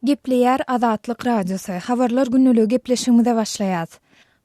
Gepleýär Azatlyk Radiosy, Habarlar gündeligi gepleşigimize başlaýas.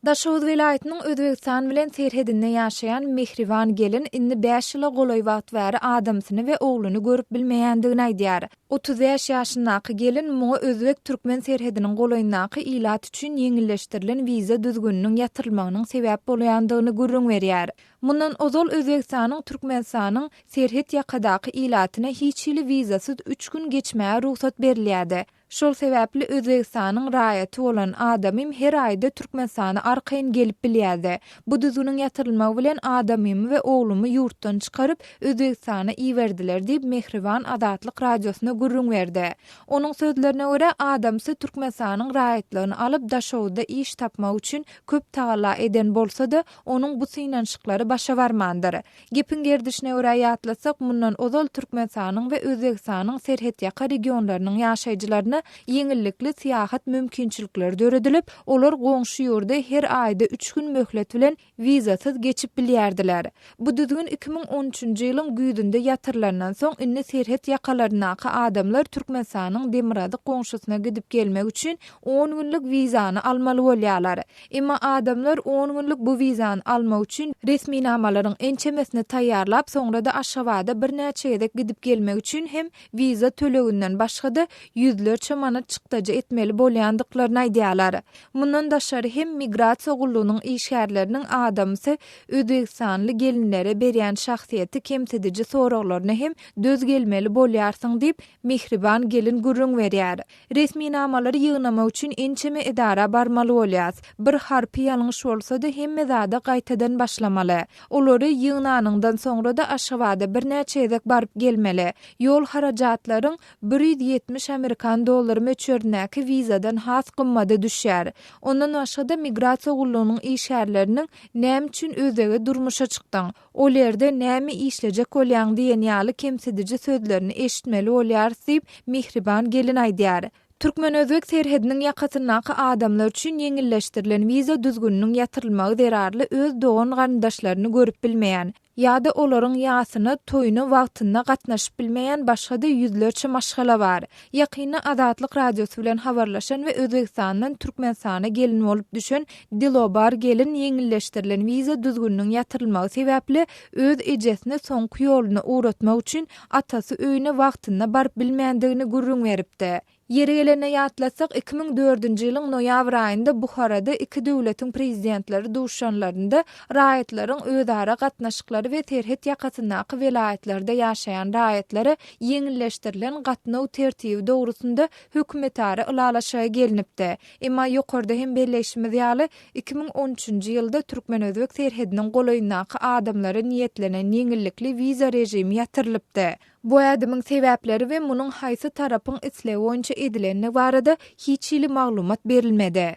Daşoguz welaýatynyň Özbegistan bilen serhedinde ýaşaýan Mehriban gelin indi bäş ýyla golaý wagt bäri adamsyny we ogluny görüp bilmeýändigini aýdýar. 35 ýaşyndaky gelin muňa özbek-türkmen serhediniň golaýyndaky ilat üçin ýeňilleşdirilen wiza düzgüniniň ýatyrylmagynyň sebäp bolýandygyny gürrüň berýär. Mundan ozal Özbegistanyň Türkmenistanyň serhet ýakadaky ilatyna hiç hili wizasyz üç gün geçmäge rugsat berilýärdi. Şol sebäpli Özbegistanyň raýaty bolan adamym her aýda Türkmenistana arkaýyn gelip bilýärdi. Bu düzgüniň ýatyrylmagy bilen adamymy we oglumy ýurtdan çykaryp, Özbegistana iberdiler diýip, Mehriban Azatlyk Radiosyna gürrüň berdi. Onuň sözlerine görä, adamsy Türkmenistanyň raýatlygyny alyp, Daşoguzda iş tapmak üçin köp tagalla eden bolsa-da, onuň bu synanyşyklary başa barmandyr. Gepiň gerdişine görä ýatlatsak, mundan ozal Türkmenistanyň we Özbegistanyň serhetýaka regionlarynyň ýaşaýjylaryna ýeňillikli syýahat mümkinçilikleri döredilip, olar goňşy ýurda her aýda üç gün möhlet bilen wizasyz geçip bilýärdiler. Bu düzgün 2013-nji ýylyň güýzünde ýatyrylandan soň, indi serhet ýakalaryndaky adamlar Türkmenistanyň demirgazyk goňşusyna gidip gelmek üçin on günlük wizany almaly bolýarlar. Emma adamlar on günlük bu wizany almak üçin resminamalaryň ençemesini taýýarlap, soňra-da Aşgabada birnäçe gezek gidip gelmek üçin hem wiza töleginden başga-da ýüzlerçe manat çykdajy etmeli bolýandyklaryny aýdýarlar. Mundan daşary hem migrasiýa gullugynyň işgärleriniň adamsy özbegistanly gelinlere berýän şahsyýeti kemsidiji soraglaryna hem döz gelmeli bolýarsyň diýip, Mihriban gelin gürrüň berýär. Resminamalary ýygnamak üçin ençeme edara barmaly bolýas. Bir harpy ýalňyş bolsa-da hemme zada gaýtadan başlamaly. Olary ýygnanyňdan soňra-da Aşgabada birnäçe gezek baryp gelmeli. Ýol harajatlaryň 170 amerikan dollary möçberindäki wizadan has gymmada düşýär. Ondan başga-da migrasiýa gullugynyň işgärleriniň Näme üçin özbege durmuşa çykdyň? Ol ýerde näme işlejek bolýaň diýen ýaly kemsidiji sözlerini eşitmeli bolýarys diýip, Mihriban gelin aýdýar. Türkmen-özbek serhediniň ýakasyndaky adamlar üçin ýeňilleşdirilen wiza düzgüniniň ýatyrylmagy zerarly öz dogan-garyndaşlaryny görüp bilmeýän, ýa-da olaryň ýasyna, toýuna wagtynda gatnaşyp bilmeýän başga-da ýüzlerçe maşgala bar. Ýakynda Azatlyk Radiosy bilen habarlaşan we Özbegistandan Türkmenistana gelin bolup düşen Dilobar gelin ýeňilleşdirilen wiza düzgüniniň ýatyrylmagy sebäpli öz ejesini soňky ýoluna ugratmak üçin atasy öýüne wagtynda baryp bilmändigini gürrüň beripdi. Ýeri gelende ýatlatsak, 2004-nji ýylyň noýabr aýynda Buharada iki döwletiň prezidentleri duşanlarynda raýatlaryň özara gatnaşyklary we serhet ýakasyndaky welaýatlarda ýaşaýan raýatlara ýeňilleşdirilen gatnaw tertibi dogrusynda hökümetara ylalaşyga gelnipdi. Emma ýokarda hem belleýşimiz ýaly, 2013-nji ýylda türkmen-özbek serhediniň golaýyndaky adamlara niýetlenen ýeňillikli wiza režimi ýatyrylypdy. Bu ädimiň sebäpleri we munuň haýsy tarapyň islegi boýunça edilendigi barada hiç hili maglumat berilmedi.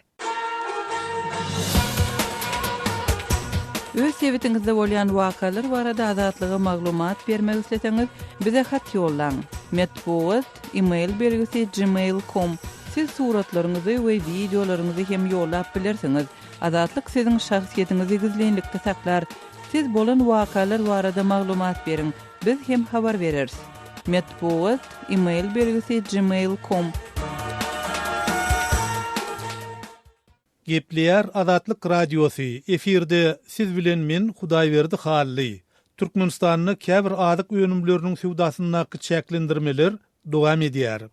Öz sebitiňizde bolýan wakalar barada Azatlyga maglumat bermek isleseňiz, bize hat ýollaň. Metbugat, e-mail belgisi gmail com. Siz suratlaryňyzy we wideolaryňyzy hem ýollap bilersiňiz. Azatlyk siziň şahsyýetiňizi gizlinlikde saklar. Siz bolan wakalar barada maglumat beriň, biz hem habar bereris. Metbugat, e-mail belgisi gmail com. Gepleýär Azatlyk Radiosy, efirde siz bilen men Hudaýberdi Hally. Türkmenistanda käbir azyk önümleriniň söwdasyndaky çäklendirmeler dowam edýär.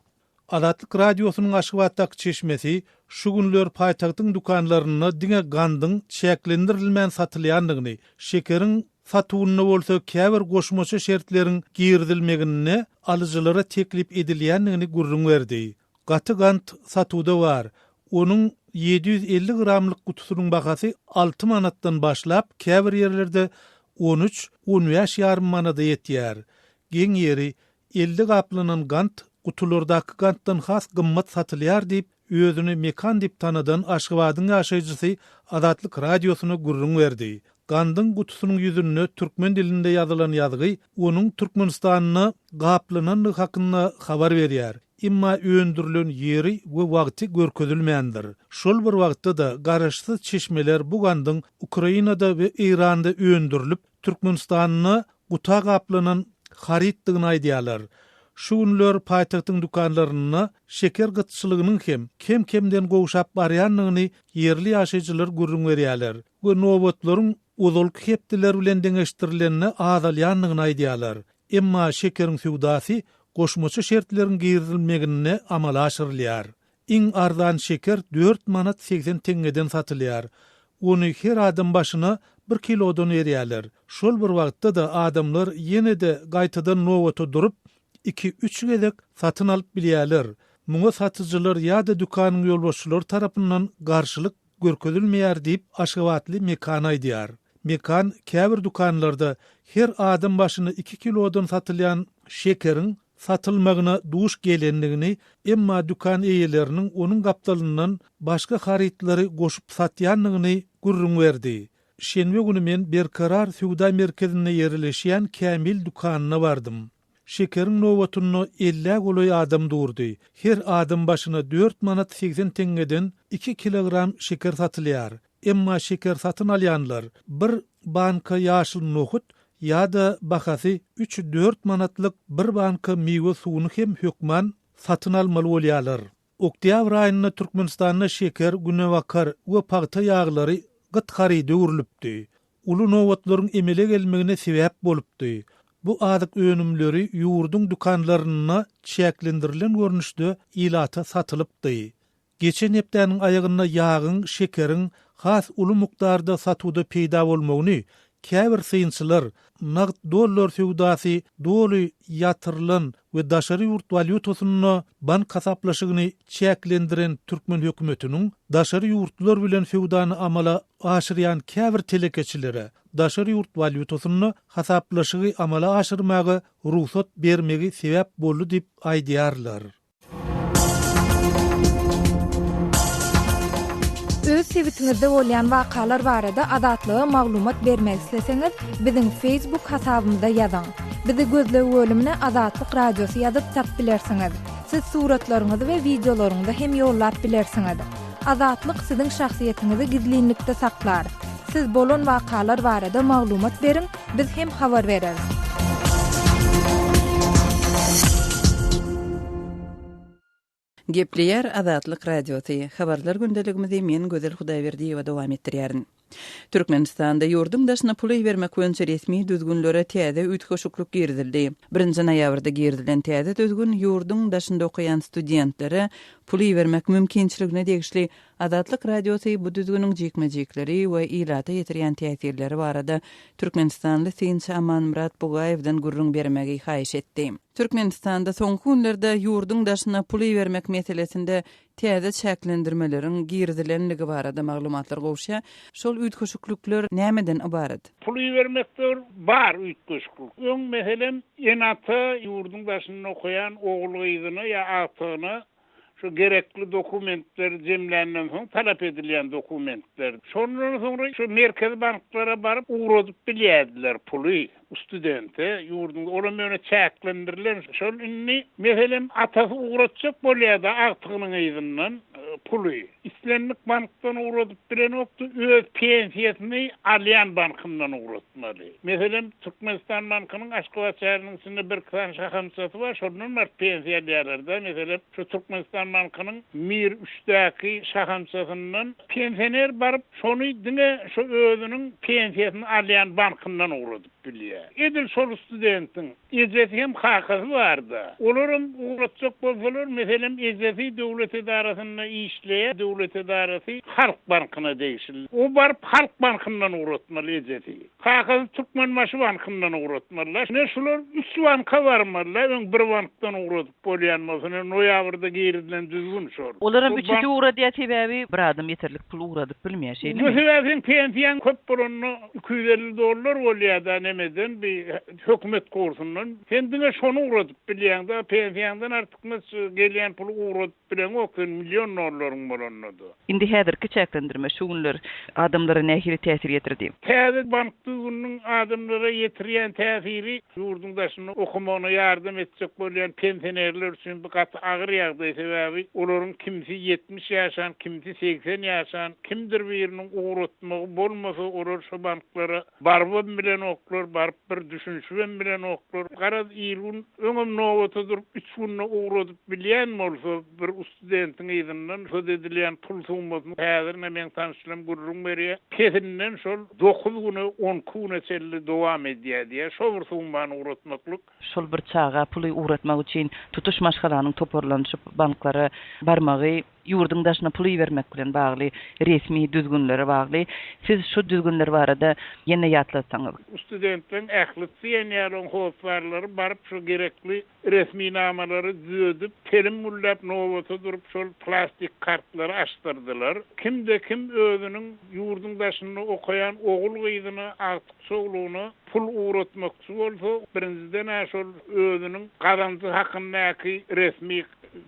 Azatlyk Radiosynyň Aşgabatdaky çeşmesi şu günler paýtagtyň dükanlarynda diňe gandyň çäklendirilmän satylýandygyny, şekeriň satuwynda bolsa käbir goşmaça şertleriň girizilmeginde alyjylara teklip edilýändigini gürrüň berdi. Gaty gant satuwda bar. Onuň 750 gramlyk gutusynyň bahasy alty manatdan başlap, käbir ýerlerde on üç, on bäş ýarym manada ýetýär. Geň ýeri, elde gaplanan gant gutulardaky gantdan has gymmat satylýar diýip, özüni Mekan diýip tanadan Aşgabadyň ýaşaýjysy Azatlyk Radiosyna gürrüň berdi. Gandyň gutusynyň ýüzünde türkmen dilinde ýazylan ýazgy onuň Türkmenistanda gaplanandygy hakynda habar berýär. Emma öndürilen ýeri we wagty görkezilmändir. Şol bir wagtda-da, garaşsyz çeşmeler bu gandyň Ukrainada we Eýranda öndürilip, Türkmenistanda guta gaplanan harytdygyny aýdýarlar. Şu günler paýtagtyň dükanlarynda şeker gytçylygynyň hem kem-kemden gowşap barýandygyny ýerli ýaşaýjylar gürrüň berýärler we nobatlaryň ozalky hepdeler bilen deňeşdirilende azalýandygyny aýdýarlar. Emma şekeriň söwdasy goşmaça şertleriň girizilmeginde amala aşyrylýar. Iň arzan şeker dört manat 80 teňňeden satylýar. Ony her adam başyna bir kilodan berýärler. Şol bir wagtda-da adamlar ýene-de gaýtadan nobata durup, iki-üç gezek satyn alyp bilýärler. Muňa satyjylar ýa-da dükanyň ýolbaşçylary tarapyndan garşylyk görkezilmeýär diýip, aşgabatly Mekan aýdýar. Mekan käbir dükanlarda her adam başyna iki kilodan satylýan şekeriň satylmagyna duş gelendigini, emma dükan eýeleriniň onuň gapdalyndan başga harytlary goşup satýandygyny gürrüň berdi. Şenbe güni men Berkarar söwda merkezinde ýerleşýän Kämil dükanyna bardym. Şekeriň nobatynda ellä golaý adam durdy. Her adam başyna dört manat 80 teňňeden iki kilogram şeker satylýar. Emma şeker satyn alýanlar bir banka ýaşyl nohut ýa-da bahasy üç-dört manatlyk bir banka miwe suwuny hem hökman satyn almaly bolýarlar. Oktýabr aýynda Türkmenistanda şeker, günebakar we pagta ýaglary gyt haryda öwrülipdi. Uly nobatlaryň emele gelmegine sebäp bolupdy. Bu azyk önümleri ýurduň dükanlarynda çäklendirilen görnüşde ilata satylypdy. Geçen hepdäniň aýagynda ýagyň, şekeriň has uly mukdarda satuwda peýda bolmagyny käbir synçylar nagt dollar söwdasy doly ýatyrylan we daşary ýurt walýutasynda bank hasaplaşygyny çäklendiren türkmen hökümetiniň daşary ýurtlar bilen söwdany amala aşyrýan käbir telekeçilere daşary ýurt walýutasynda hasaplaşygy amala aşyrmaga rugsat bermegi sebäp boldy diýip aýdýarlar. Öz sebitiňizde bolýan wakalar barada Azatlyga maglumat bermek isleseňiz, biziň Facebook hasabymyza ýazyň. Bizi gözleg bölümine Azatlyk Radiosy ýazyp tap bilersiňiz. Siz suratlaryňyzy we wideolaryňyzy hem ýollap bilersiňiz. Azatlyk siziň şahsyýetiňizi gizlinlikde saklar. Siz bolan wakalar barada maglumat beriň, biz hem habar bereris. Gepleýär Azatlyk Radiosy. Habarlar gündeligimizi men Gözel Hudaýberdiýewa dowam etdirýärin. Türkmenistanda ýurduň daşyna pul ibermek boýunça resmi düzgünlere täze üýtgeşiklik girizildi. Birinji noýabrda girizilen täze düzgün ýurduň daşynda okaýan studentlere pul ibermek mümkinçiligine degişli Azatlyk Radiosy bu düzgüniň jikme-jikleri we ilata ýetirýän täsirleri barada türkmenistanly synçy Amanmyrat Bugaýewden gürrüň bermegi haýyş etdi. Türkmenistanda soňky günlerde ýurduň daşyna pul ibermek meselesinde täze çäklendirmeleriň girizilendigi barada maglumatlar gowuşýar. Şol üýtgeşiklikler nämeden ybarat? Pul ibermekde bir bar üýtgeşiklik. Öň, meselem, ene-ata ýurduň daşynda okaýan ogul-gyzyna ýa agtygyna Şu gerekli dokumentleri jemländen soň talap edilýän dokumentler. Şondan soňra şu merkezi banklara baryp ugradyp bilýärdiler puly studente ýurduň olam ýöne çäklendirilen şol indi meselem atasy ugratjak bolýada agtygynyň yzyndan puly islendik bankdan ugradyp bilenokdy öz pensiýasyny alýan bankyndan ugratmaly. Meselem Türkmenistan bankynyň Aşgabat şäheriniň içinde birki sany şahamçasy bar, şondan baryp pensiýa alýarlar-da. Meselem, şu Türkmenistan bankynyň Mir üçdäki şahamçasyndan pensioner baryp, şony diňe şu özüniň pensiýasyny alýan bankyndan ugradyp bilýär. Edil şol studentiň ejesi hem kakasy bar-da. Olaram ugratjak bolsalar, meselem, ejesi döwlet edarasynda işleýär, döwlet edarasy Halk bankyna degişli. O baryp Halk bankyndan ugratmaly ejesi. Kakasy Türkmenbaşy bankyndan ugratmalylar. Ine şular üç banka barmalylar. Öň bir bankdan ugradyp bolýan bolsa, ine noýabrda girizilen düzgün şol. Olaram üçüsi ugradýar sebäbi bir adam ýeterlik pul ugradyp bilmeýär şeýlemi? Bu sebäbi seň pensiýaň köp bolanda 250 dollar bolýada nemeden bi hökümet kursundan. Sen diňe şony ugradyp bilýäňda pensiýaňdan artykmaç gelýän puly ugradyp Bileňok sen million dollaryň bolanda-da. Indi häzirki çäklendirme şu günler adamlara nähili täsir ýetirdi? Täze bank düzgüniniň adamlara ýetirýän täsiri ýurduň daşynda okamagyna ýardam etjek bolýan pensionerler üçin bu gaty agyr ýagdaý sebäbi olaryň kimsi 70 ýaşan kimsi 80 ýaşan kimdir biriniň ugratmagy bolmasa olar şo banklara barybam bilenoklar. bilenoklar, baryp bir düşünişibem bilenoklar. Garaz, il-gün öňem nobata durup üç günde ugradyp bilýän bolsa bir studentiň yzyndan söz edilýän pul summasyny häzir ine meň tanyşlarym gürrüň berýär, pesinden şol dokuz güne, onki güne çenli dowam edýär diýýär, şo bir summany ugratmaklyk. Şol bir çaga puly ugratmak üçin tutuş maşgalanyň toparlanyşyp banklara barmagy ýurduň daşyna pul ibermek bilen bagly resmi düzgünlere bagly. Siz şu düzgünler barada ýene ýatlatsaňyz. Studentleriň ählisi diýen ýaly oň hossarlary baryp şu gerekli resminamalary düzedip, telim günläp nobata durup şol plastik kartlary açdyrdylar. Kimde-kim özüniň ýurduň daşynda okaýan ogul-gyzyna, agtyk-çowlugyna pul ugratmakçy bolsa, birinjiden-ä şol özüniň gazanjy hakyndaky resmi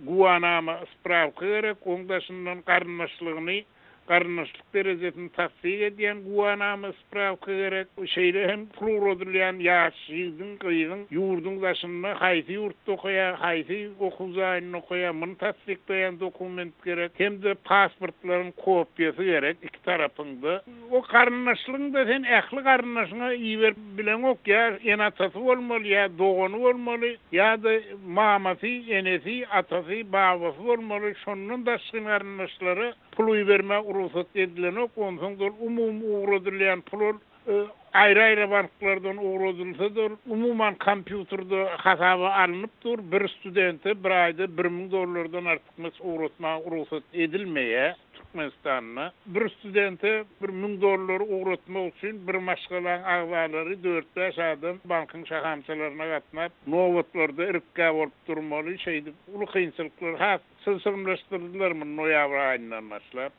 güwanama, sprawka gerek, oň daşyndan garyndaşlygyny Garyndaşlyk derejesini tassyk edýän güwanama, sprawka gerek. Şeýle hem pul ugradylýan ýaş ýigidiň, gyzyň ýurduň daşynda haýsy ýurtda okaýar, haýsy okuw jaýynda okaýar, muny tassyklaýan dokument gerek. Hem-de pasportlaryň kopiýasy gerek iki tarapyňda. O garyndaşlygyňda sen ähli garyndaşyňa iberip bileňok, ýa ene-atasy bolmaly, ýa dogany bolmaly, ýa-da mamasy, enesi, atasy, babasy bolmaly, şondan daşgyn garyndaşlara Pul ibermä rugsat edilenok, onsoň ol umumy ugradylýan pul ol aýry-aýry banklardan ugradylsa-da ol umuman kompýuterde hasaba alnyp dur, bir studente bir aýda 1000 dollardan artykmaç ugratmaga rugsat edilmeýär Türkmenistanda. Bir studente bir 1000 dollar ugratmak üçin bir maşgalaň agzalary dört-bäş adam bankyň şahamçalaryna gatnap, nobatlarda irikgä bolup durmaly, şeýdip uly kynçylyklar has Çylşyrymlaşdyrdylar muny noýabr aýyndan başlap.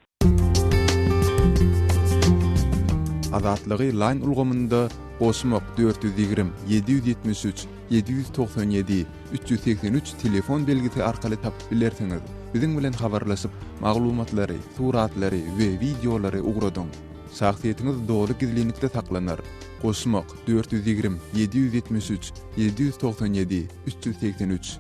Azatlygy Line ulgamynda goşmak 420 773 797 383 telefon belgisi arkaly tapyp bilersiňiz. Biziň bilen habarlaşyp, maglumatlary, suratlary we wideolary ugradyň. Şahsyýetiňiz doly gizlinlikde saklanar. Goşmak 420 773 797 383.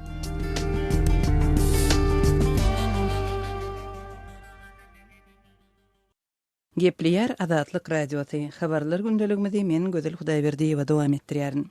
Gepleýär Azatlyk Radiosy, Habarlar gündeligimizi men Gözel Hudaýberdiýewa dowam etdirýärin.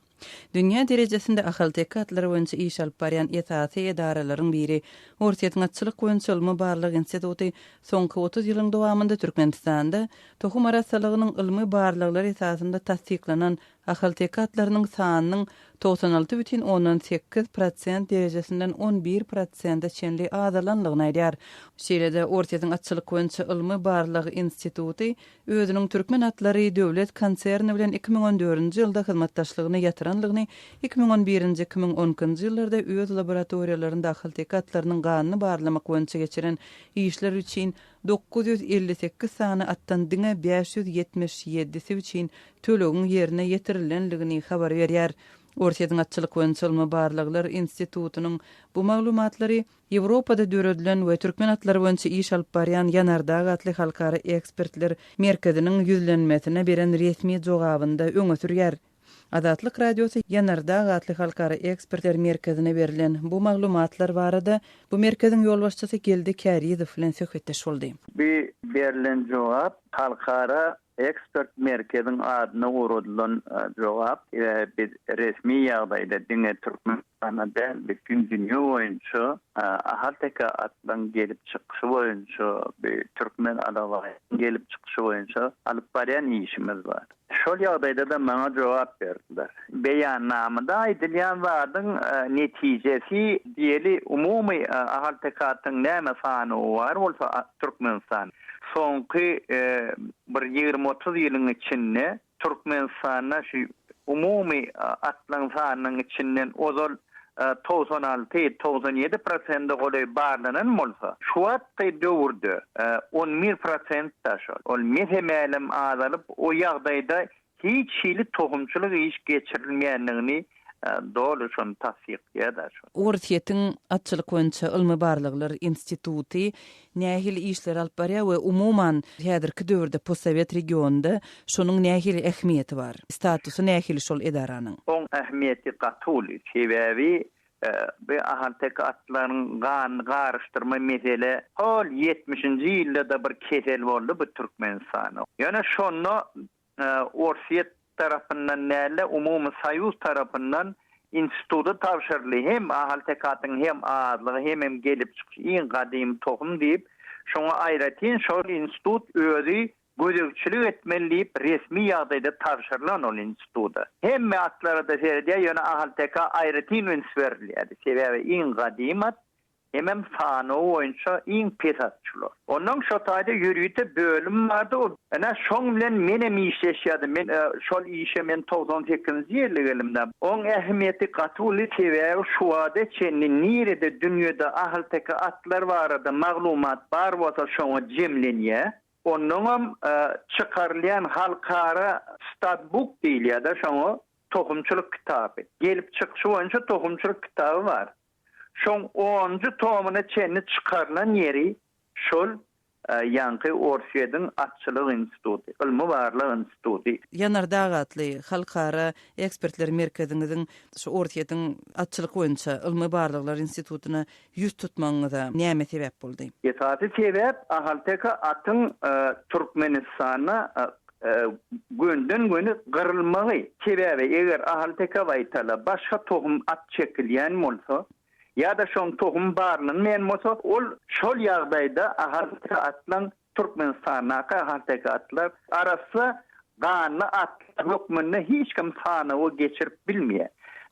Dünýä derejesinde ahalteke atlary boýunça iş alyp barýan esasy edaralaryň biri Orsýetiň atçylyk boýunça ylmy-barlag instituty soňky 30 ýylyň dowamynda Türkmenistanda tohum arassalygynyň ylmy barlaglar esasynda tassyklanan Ahalteke atlarynyň sanynyň 96 bütin ondan sekiz prosent derejesinden 11 prosente çenli azalanlygyny aýdýar. Şeýle-de, Orsýetiň atçylyk boýunça ylmy-barlag instituty özüniň Türkmen atlary döwlet konserni bilen 2014-nji ýylda hyzmatdaşlygyny ýatyranlygyny, 2011-nji, 2012-nji ýyllarda öz laboratoriýalarynda ahalteke atlarynyň ganyny barlamak boýunça geçiren işleri üçin 958 sany atdan diňe 577-si üçin tölegiň ýerine ýetirilendigini habar berýär. Orsýetiň Atçylyk boýunça ylmy barlaglar institutynyň bu maglumatlary Ýewropada döredilen we türkmen atlary boýunça iş alyp barýan Ýanardag atly halkara ekspertler merkeziniň ýüzlenmesine beren resmi jogabynda öňe sürýär. Azatlyk Radiosy Ýanardag atly halkara ekspertler merkezine berlen bu maglumatlar barada bu merkeziň ýolbaşçysy Geldi Kärizow bilen söhbetdeş boldy. Bu berlen jogap halkara ekspert merkeziň adyna ugradylan jogap. Sebäbi biz resmi ýagdaýda diňe Türkmenistanda däl, bütin dünýe boýunça ahalteke atlaryň gelip çykyşy boýunça, türkmen alabaýynyň gelip çykyşy boýunça alyp barýan işimiz bar. Şol ýagdaýda-da maňa jogap berdiler. Beýannamada aýdylýan zadyň netijesi diýeli umumy ahalteke atyň näme sanawy bar bolsa Türkmenistan soňky bir ýigrimi-otuz ýylyň içinde Türkmenistanda şu umumy atlaryň sanynyň içinden ozal 96, 97 prosente golaý barlanan bolsa, şu wagtky döwürde 11 prosent-da şol. Ol mese-mälim azalyp, o ýagdaýda hiç hili tohumçylyk iş geçirilmeýändigini doly şony tassyklaýar-da şol. Orsýetiň Atçylyk boýunça ylmy-barlaglar instituty nähili işleri alyp barýar we umuman häzirki döwürde postsowet regionynda şonuň nähili ähmiýeti bar? Statusy nähili şol edaranyň? Oň ähmiýeti gaty uly. Sebäbi bu ahalteke atlaryň ganyny garyşdyrma mesele hol ýetmişinji ýylda-da bir kesel boldy bu Türkmenistanda. Ýöne şonda Orsýet. tarapyndan däl-de, umumy soýuz tarapyndan instituta tabşyryldy. Hem ahalteke atyň hem azlygy, hemem gelip çykyşy iň gadymy tohum diýip, şoňa aýratyn şol institut özi gözegçilik etmeli diýip resmi ýagdaýda tabşyrylan ol instituta. Hemme atlara-da seredýär, ýöne ahalteke aýratyn üns berilýärdi. Sebäbi iň gadymy at, Hemem sanawy boýunça iň pes at şular. Onnoň şo taýda ýörite bölüm bardy, o ine şoň bilen menem işleşýärdim. Men şol işe men 98-nji ýylda gelimdä. Oň ähmiýeti gaty uly, sebäbi şu wagta çenli nirede dünýede ahalteke atlar barada maglumat bar bolsa şoňa jemlenýär. Onnoňam çykarylýan halkara statbook diýilýär-de şoňa, tohumçylyk kitaby. Gelip çykyşy boýunça tohumçylyk kitaby bar. Şoň onunjy tomuna çenli çykarylan ýeri şol ýaňky Orsýetiň atçylyk instituty, ylmy-barlag instituty. Ýanardag atly halkara ekspertler merkeziňiziň şu Orsýetiň atçylyk boýunça ylmy barlaglar institutyna ýüz tutmagyňyza näme sebäp boldy? Esasy sebäp ahalteke atyň Türkmenistanda gönden-göni gyrylmagy. Sebäbi eger ahalteke baýtala başga tohum at çekilýän bolsa ýa-da şoň tohumy barlanmaýan bolsa, ol şol ýagdaýda ahalteke atlaň Türkmenistandaky ahalteke atlar arassa ganly atlar hökmünde hiç kim sanawa geçirip bilmeýär.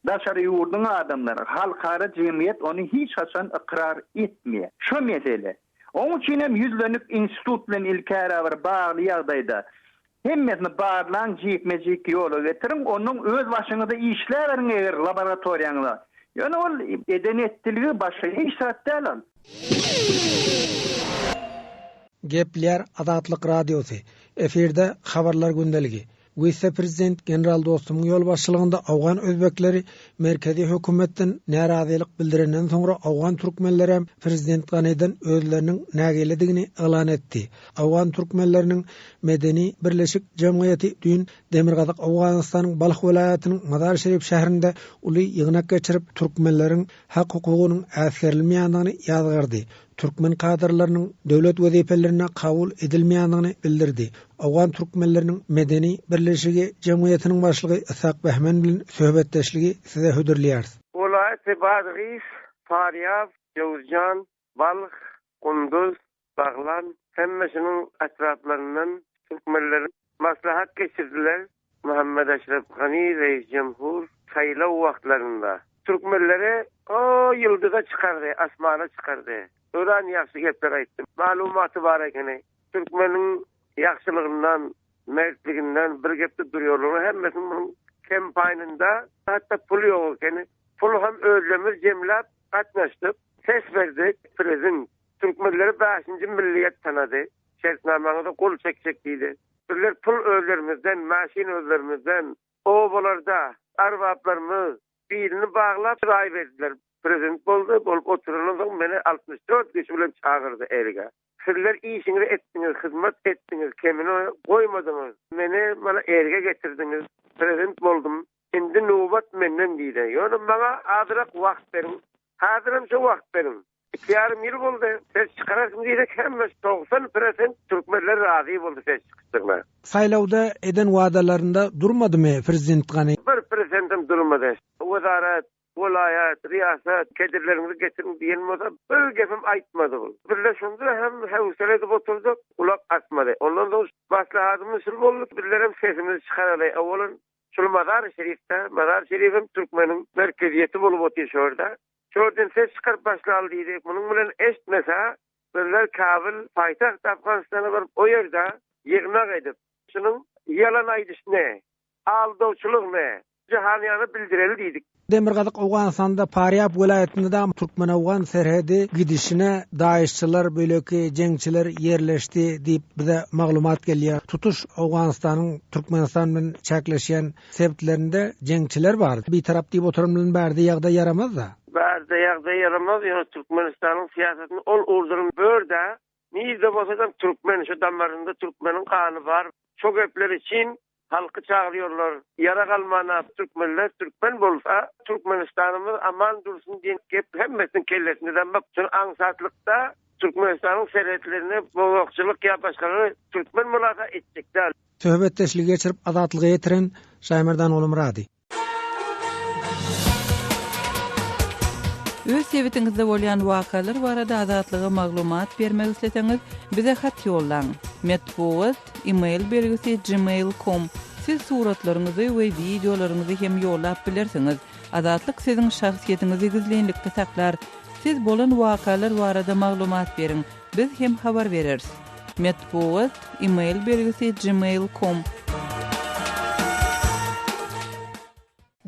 Daşary ýurduň adamlary, halkara jemgyýet ony hiç haçan ykrar etmeýär. Şo mesele. Oň üçin hem ýüzlenip institut bilen ilkära bir bagly ýagdaýda hemmesini barlaň jikme-jik ýola getiriň onnoň öz başyňyza işläberiň eger laboratoriýaňyza. Ýöne ol eden-etdiligi başga hiç zat däl ol. Gepleýär Azatlyk Radiosy, Efirde Habarlar gündeligi. Wise-prezident general Dostumyň ýolbaşçylygynda owgan özbekleri merkezi hökümetden närazylyk bildirenden soňra owgan türkmenlerem prezident Ganiden özleriniň nägiledigini yglan etdi. Owgan türkmenleriniň Medeni birleşik jemgyýeti düýn demirgazyk Owganystanyň Balh welaýatynyň Mazar-Şerif şäherinde uly ýygnak geçirip, türkmenleriň hak-hukugynyň äsgerilmeýändigini ýazgardy. Türkmen kadrlarynyň döwlet wezipelerine kabul edilmeýändigini bildirdi. Owgan türkmenleriniň Medeni birleşigi jemgyýetiniň başlygy Ishak Behmen bilen söhbetdeşligi size hödürleýäris. Welaýaty Badgys, Farýab, Jöwüzjan, Balh, Gunduz, Baglan hemmesiniň etraplaryndan türkmenler maslahat geçirdiler. Muhammet Eşrep Gani reis jemhur saýlaw wagtlarynda türkmenleri o ýyldyza çykardy, asmana çykardy. Öran ýagşy gepler aýtdy. Maglumaty bar ekeni. Türkmeniň ýagşylygyndan, mertliginden bir gepde durýarlar. Hemmesiniň munuň kempaýnynda hatda pul ýok ekeni. Pul hem özlerimiz jemläp gatnaşdyk. Ses berdik. Prezident türkmenleri bäşinji milliýet tanady. Şertnamaňyza gol çekjek diýdi. Bizler pul özlerimizden, maşyn özlerimizden, obalarda arbaplarymyz bilini baglap raý berdiler. Prezident boldy, bolup oturandan soň meni 64 kişi bilen çagyrdy erige. Sizler işiňizi etdiňiz, hyzmat etdiňiz, kemini goýmadyňyz. Meni mana erige getirdiňiz, prezident boldum. Indi nobat menden diýdi. Ýöne maňa azrak wagt beriň. Häzirem şo wagt beriň. Iki ýarym ýyl boldy, ses çykararsyň diýsek hemme 90 prosent türkmenler razy boldy ses çykyşdygyna. Saýlawda eden wadalarynda durmadymy prezident Gani? Bir prosentem durmady. Wezarat, welaýat, riýasat kedirleriňizi getiriň diýen bolsa bir gepem aýtmady ol. Bizler şonda hem hewsele edip oturdyk, gulak asmady. Ondan soň maslahatymyz şul boldy, bizlerem sesimizi çykaraly. Owalan şul Mazar-y Şerifde, Mazar-y Şerifem türkmeniň merkeziýeti bolup otyr şu ýerde. Şo ýerden ses çykaryp başlaly diýdi. Munuň bilen eşitmese, bizler Kabyl, paýtagt Afganystana baryp, o ýerde ýygnak edip, şunuň ýalan aýdyşyny, aldawçylygyny jahanyýana bildireli diýdik. Demirgazyk Owganystanda Farýab welaýatynda türkmen-owgan serhedi gidişine daişçiler, beýleki jeňçiler ýerleşdi diýip bize maglumat gelýär. Tutuş Owganystanyň Türkmenistan bilen çäkleşýän Sebitlerinde jeňçiler bar. Bitarap diýip oturan bilen bärde ýagdaý ýaramaz-da. Bärde ýagdaý ýaramaz, ýöne Türkmenistanyň syýasatyny ol ugurdan bör-dä. Nirde bolsadam türkmen, şu damarynda türkmeniň gany bar. Şo gepler üçin halky çagyrýarlar. Ýarag almana türkmenler türkmen bolsa Türkmenistanymyz aman dursun diýen gep hemmesiniň kellesinde bak. Şuny aňsatlykda. Türkmenistanyň serhetlerine bozgakçylyk ýa başgalary türkmen bolasa etjek däl. Söhbetdeşligi geçirip Azatlyga ýetiren Şaýmerdan Gulumyrady. Öz sebitiňizde bolýan wakalar barada Azatlyga maglumat bermek isleseňiz, bize hat ýollaň. Metbugat, e-mail belgisi gmail com. Siz suratlaryňyzy we wideolaryňyzy hem ýollap bilersiňiz. Azatlyk siziň şahsyýetiňizi gizlinlikde saklar. Siz bolan wakalar barada maglumat beriň, biz hem habar bereris. Metbugat, e-mail belgisi gmail com.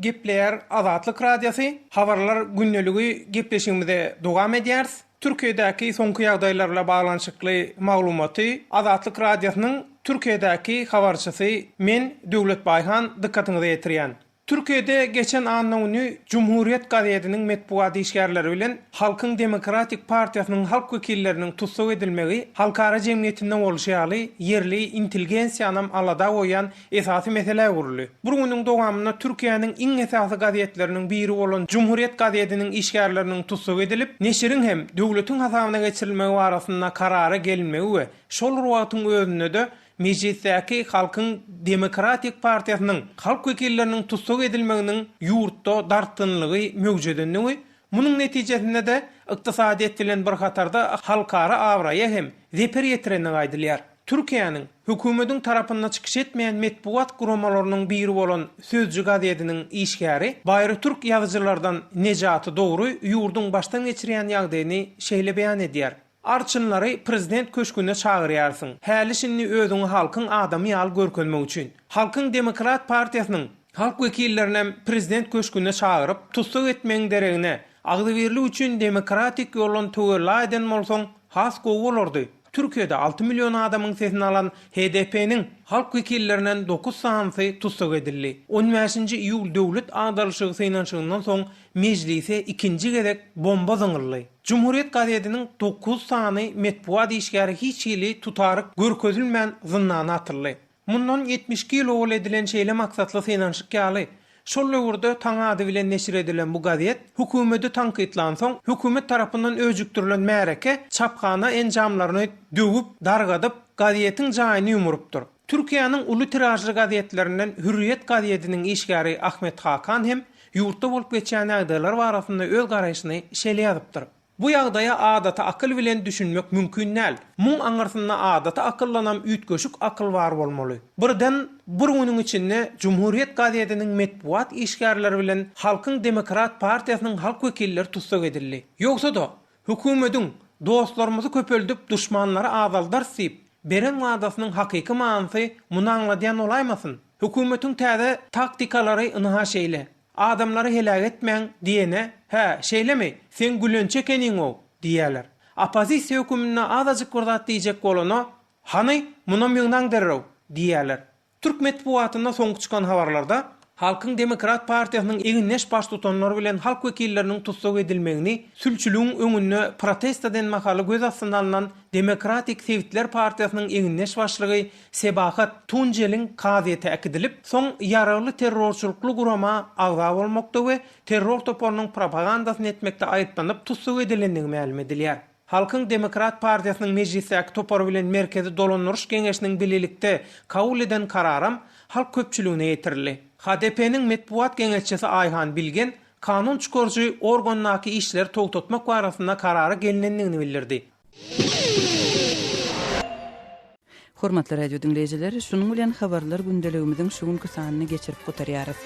Gepleýär Azatlyk Radiosy, Habarlar gündeligi gepleşigimize dowam edýäris. Türkiýedäki soňky ýagdaýlar bilen baglanyşykly maglumaty Azatlyk Radiosynyň Türkiýedäki habarçysy men Döwlet Baýhan dykgatyňyza ýetirýän. Türkiýede geçen anna güni Cumhuriyet gazetiniň metbugat işgärleri bilen Halkyň Demokratik partiýasynyň halk wekilleriniň tussag edilmegi halkara jemgyýetinde bolşy ýaly ýerli intelgensiýanam alada goýýan esasy meselä öwrüldi. Bir günüň dowamynda Türkiýäniň iň esasy gazetleriniň biri bolan Cumhuriyet gazetiniň işgärleriniň tussag edilip, neşiriň hem döwletiň hasabyna geçirilmegi barasynda karara gelinmegi we şol bir wagtyň özünde-de Mejlisdäki Halkyň Demokratik partiýasynyň halk wekilleriniň tussag edilmeginiň ýurtda dartgynlygy möwjedendigi, munuň netijesinde-de ykdysadyýet bilen bir hatarda halkara abraýa hem zeper ýetirendigi aýdylýar. Türkiýäniň hökümediň tarapynda çykyş etmeýän metbugat guramalarynyň biri bolan Sözcü gazetiniň işgäri, baýry türk ýazyjylardan Nejati Dogry ýurduň başdan geçirýän ýagdaýyny şeýle beýan edýär. Arçynlary prezident köşgüne çagyrýarsyň, häli-şindi özüňi halkyň adamy ýaly görkezmek üçin. Halkyň Demokrat partiýasynyň halk wekillerinem prezident köşgüne çagyryp, tussag etmegiň deregine, agzybirlik üçin demokratik ýoldan töwella eden bolsaň, has gowy bolardy. Türkiýede 6 million adamyň sesini alan HDP-niň halk wekillerinden dokuz sanysy tussag edildi. On bäşinji iýul döwlet agdarylyşygy synanyşygyndan soň mejlise ikinji gezek bomba zyňyldy. Cumhuriyet gazetiniň dokuz sany metbugat işgäri hiç hili tutaryk görkezilmän zyndana atyldy. Mundan 72 ýyl owal edilen şeýle maksatly synanyşyk ýaly, şol döwürde Taň ady bilen neşir edilen bu gazet hökümeti tankytlansoň, hökümet tarapyndan öjükdirilen märeke çaphana enjamlaryny döwüp, dargadyp, gazetiň jaýyny ýumrupdyr. Türkiýäniň uly tiražly gazetlerinden Hürriýet gazetiniň işgäri Ahmet Hakan hem ýurtda bolup geçýän ýagdaýlar barasynda öz garaýşyny şeýle ýazypdyr, Bu ýagdaýa adaty akyl bilen düşünmek mümkin däl. Muň aňyrsynda adaty akyldanam üýtgeşik akyl bar bolmaly. Birden bir günüň içinde Cumhuriyet gazetiniň metbugat işgärleri bilen Halkyň Demokrat partiýasynyň halk wekilleri tussag edildi. Ýogsa-da, Hökümediň, Dostlarymyzy köpeldip, duşmanlary azaldarys diýip, beren wadasynyň hakyky manysy muny aňladýan bolaýmasyn? Hökümetiň täze taktikalary ynha şeýle. Adamlary heläk etmäň diýene, Hä, şeýlemi, seň gülençi ekeniň-ow! diýýärler. Oppozisiýa höküminde azajyk bir zat diýjek bolana, Hany, munam ýygnaň derrew! diýýärler. Türk metbugatynda soňky çykan habarlarda, Halkyň Demokrat partiýasynyň egindeş baştutanlary bilen halk wekilleriniň tussag edilmegini sülçüligiň öňünde protest eden mahaly göz astyna alnan Demokratik Sebitler partiýasynyň egindeş başlygy Sebahat Tunjeliň kazyýete äkidilip, soň ýaragly terrorçylykly gurama agza bolmakda we terror toparynyň propagandasyny etmekde aýyplanyp tussag edilendigi mälim edilýär. Halkyň Demokrat partiýasynyň Mejlisdäki topary bilen Merkezi dolandyryş geňeşiniň bilelikde kabul eden kararam halk köpçüligine ýetirildi. HDP-niň metbugat geňeşçisi Aýhan Bilgen kanun çykaryjy organdaky işleri togtatmak barasynda karara gelnendigini bildirdi. Hormatly radio diňleýjiler, şunuň bilen Habarlar gündeligimiziň şu günki sanyny geçirip gutarýarys.